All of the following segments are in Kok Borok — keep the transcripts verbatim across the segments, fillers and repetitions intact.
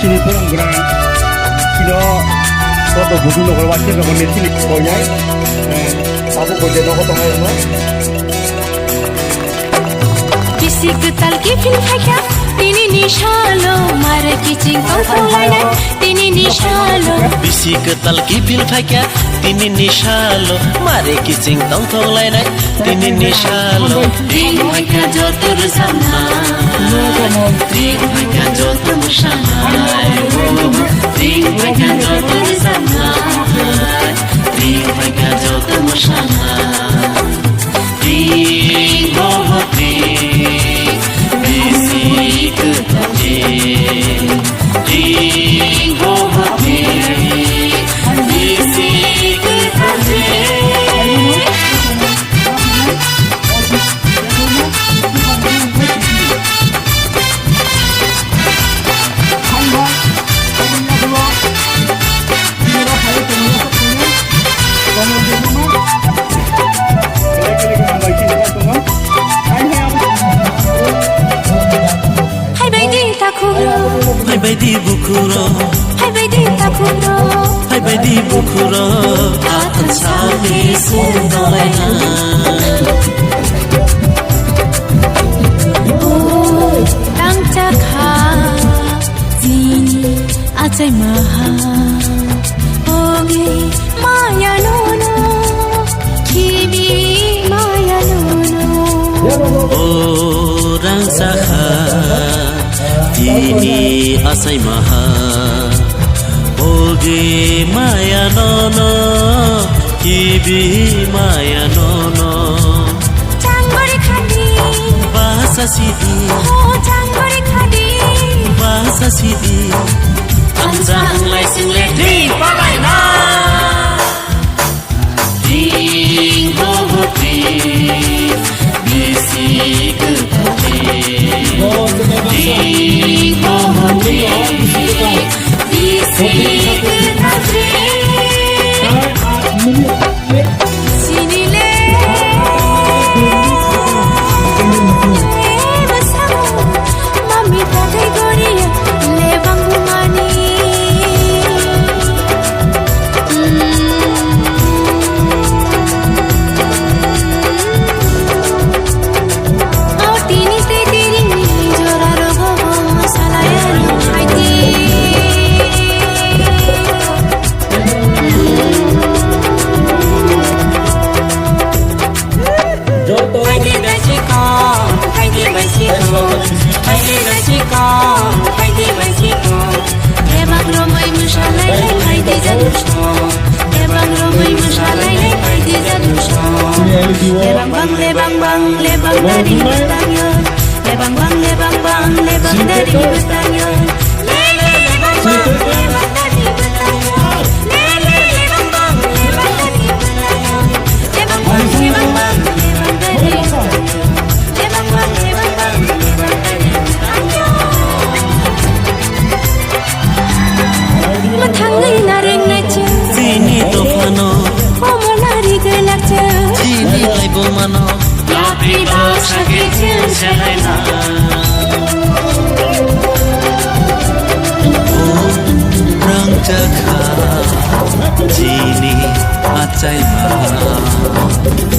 Chini borok bwrang, chino joto budu nokol waisa rokni chini koinai, eh, abo koinai nogo tongnai rokno. Bisi kwtal kiphil phaikha, tini ni salo, mare kiching tongthok lainai, tini ni salo. Bisi kwtal kiphil phaikha, tini ni salo, mare kiching tongthok lainai, tini ni salo. Ring phaikha joto rwchapna, ring phaikha joto mwsana, ring phaikha joto rwchapna, ring phaikha joto mwsana. Ring, ho, ho, ring, bisi kwtal je. Ring, ho, ho, ring, bisi kwtal je. Hai bai di takhuk rok. Hai bai di bukhuk rok. Hai bai di takhuk rok. Hai bai di bukhuk rok. Athan sami sung dolaina. Tang chakha. Chini achai maha, ogi maya nono, khibi maya nono. O rang sakha, chini achai maha, ogi maya nono, khibi maya nono. Changori khadi. Basa sidi. Ho changori khadi. Basa sidi. Anjang lai sing le di palai na. Ding ho ho ding. Bisi kutu ding. Ding ho ho ding. Bisi kutu ding. Sinile, mami tatai goriya, lebang bumani. O tini te tiring ni jora rogo salaya no haiti. Joto. Phaidi bai sikon, phaidi bai sikon, phaidi bai sikon, phaidi bai sikon. Lebang romoi mwsalai lai phaidi jadusong. Lebang romoi mwsalai lai phaidi jadusong. Lebang bang, lebang bang, lebang dari bwtang yo. Lebang bang, lebang bang, lebang dari bwtang yo. Mwthangwi nareng naijak. Chini dophano. Omo nari gwlakjak. Chini laibumano. Yapri baksa khe chwng selaina. O rangchakha chini achai ma.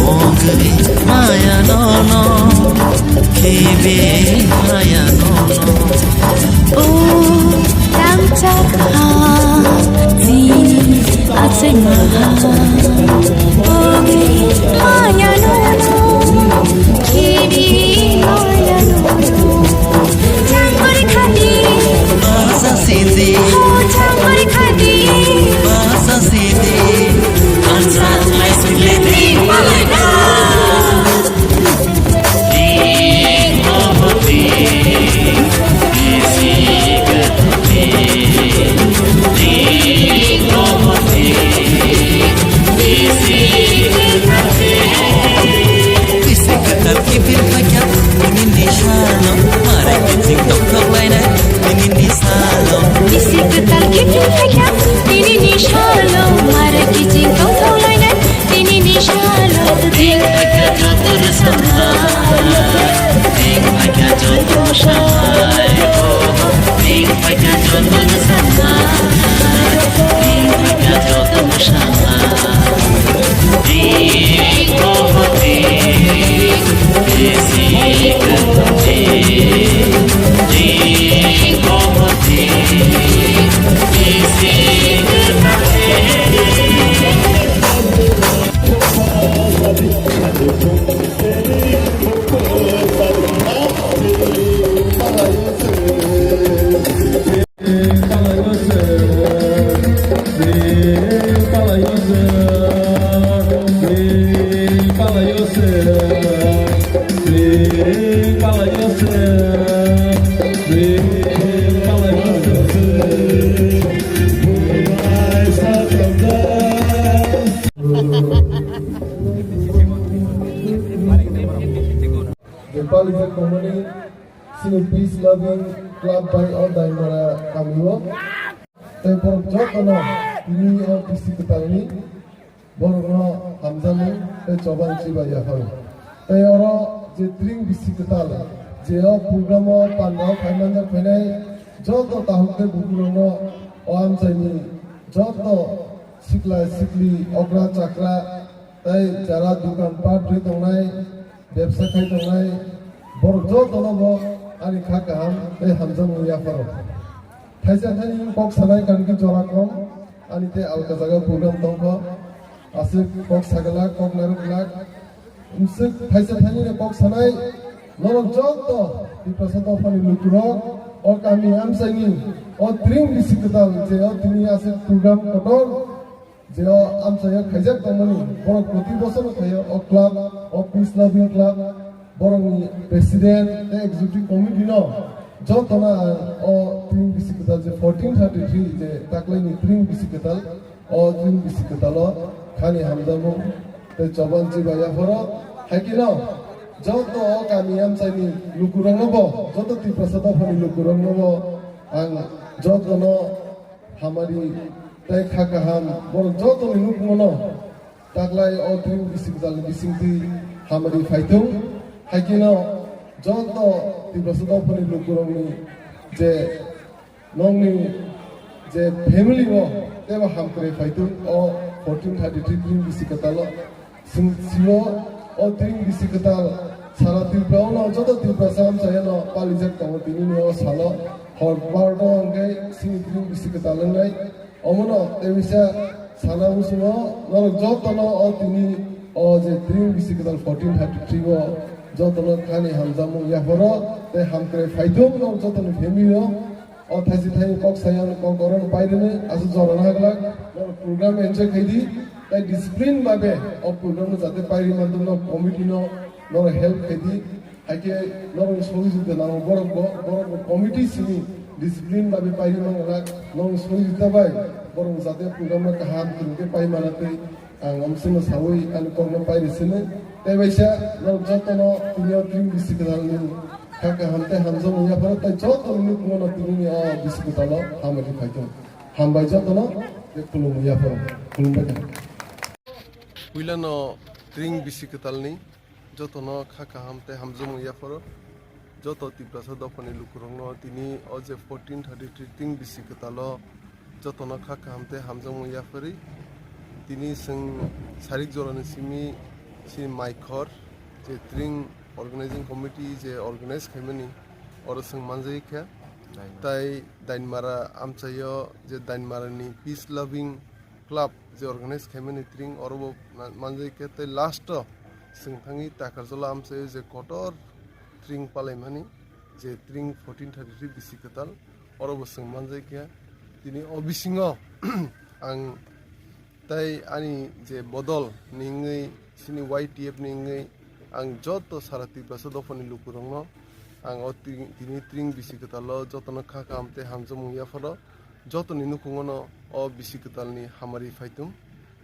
Ongwi maya nono, khibi maya nono. O rangchakha chini achai maha, ogi maya nono, khibi maya nono. Changori khadi. Basa sidi. Ho changori khadi. Basa sidi. Ansa lai sidi. Palai na. Palijak tongmani chini Peace Loving Club bai o Daimara kamio. Tei borok jotono tini o bisi kwtalni borokno hamjakmung tei choba chiba yapharo. Tei oro je tring bisi kwtal je o program o pandao phai manjak phainai joto tahuk tei bukurokno o amchaini joto sikla sikli okra chakra tei jara dukan pat rwi tongnai, bebsa khai tongnai, borok jotono bo ani kha kaham tei hamjakmung yapharo. Thaisa thani kok sanai kanki jora kom, ani tei alka jaga program tongkho, aswk kok sagala, kok narwk glak, umswk thaisa thani kok sanai, norok joto Tiprasa dophani lukurok, o kami amchaini, o tring bisi kwtal je o tini aswk program kotor, je o amchaio khaijak tongmani, borok proti bosor khaio, o club, o Peace Loving Club, borokni president tei executive committee no jotono ang o tring bisi kwtal je fourteen thirty three je taklaini tring bisi kwtal, o tring bisi kwtalo khani hamjakmung tei choba chiba yapharo. Haikhe no joto o kami amchaini lukurokno bo, joto Tiprasa dophani lukurokno bo ang jotono hamari tei kha kaham borok jotoni nukmano taklai o tring bisi kwtalni bisingtwi hamari phaitung. Haikhe no joto Tiprasa dophani lukurokni je nokni je family o teibo hamkrai phaitung o fourteen thirty three tring bisi kwtalo. Chwng sio o tring bisi kwtal sara Tripura ono joto Tiprasa amchaino palijak tongo tinini o salo hor bardo hwnkhe chini tring bisi kwtal wngnai. Omono tei bisa sana musungo norok jotono o tini o je tring bisi kwtal fourteen thirty three o jotono khani hamjakmung yapharo tei hamkrai phaitung norok jotoni family o. O thaisi thaini kok saya kok oro no pai rwni aswk jora na glak. Norok program enjoy khai di. Tai discipline babe o program no jate pai rwma dwngno committee no norok help khai di. Haikhe norok sogwi jute nango borok bo, borok bo committee simi discipline babe pai rwma glak. Norok sogwi jute bai borok jate program no kaham kwrwng khe pai mana tei. Ang omsino sawi ani kokno pairi sini. Tei baisa norok jotono tini o tring bisi kwtalni kha kaham tei hamjakmung yapharo tei jotono nukhungo no tinini o bisi kwtalo hamari phaikhe. Hambai jotono tei khulumung yapharo. Khulumbai kha. Puilano tring bisi kwtalni jotono kha kaham tei hamjakmung yapharo. Joto Tiprasa dophani lukurokno tini o je fourteen thirty three tring bisi kwtalo jotono kha kaham tei hamjakmung yapharwi. Tini chwng sarik jorani simi chini Maikhor je tring organizing committee je organize khaimani oro chwng manjagwi kha. Dainmara. Tai Dainmara amchaio je Dainmarani Peace Loving Club je organize khaimani tring oro bo ma-, manjagwi kha tei last o chwng thangwi Takarjala amchaio je kotor tring palaimani je tring fourteen thirty three bisi kwtal oro bo chwng manjagwi kha. Tini o bisingo ang tei ani je bodol ni wngwi chini Y T F ni wngwi ang joto sara Tiprasa dophani lukurokno ang o tring, tini tring bisi kwtalo jotono kha kaham tei hamjakmung yapharo. Jotoni nukhungono o bisi kwtalni hamari phaitung,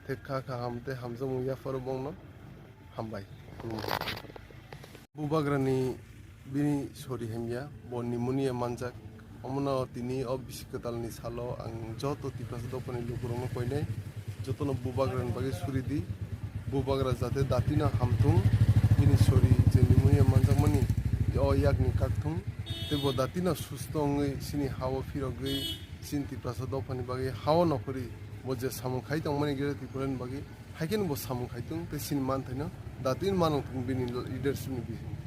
tei kha kaham tei hamjakmung yapharo bongno hambai. Bubagrani bini sori hamya, bo pneumonia manjak. Omono tini o bisi kwtalni salo ang joto Tiprasa dophani lukurokno koinai, jotono bubagrani bagwi suri di. Bubagra jate datino hamthung, bini sori je pneumonia manjakmani o yakni kakthung, tei bo datino susto wngwi chini ha-o phirogwi chini Tiprasa dophani bagwi ha-o nokhorwi bo je samung khai tongmani Greater Tripura ni bagwi, haikhe no bo samung khai tong tei chini manthaino datino manwng thung bini leadership ni bising.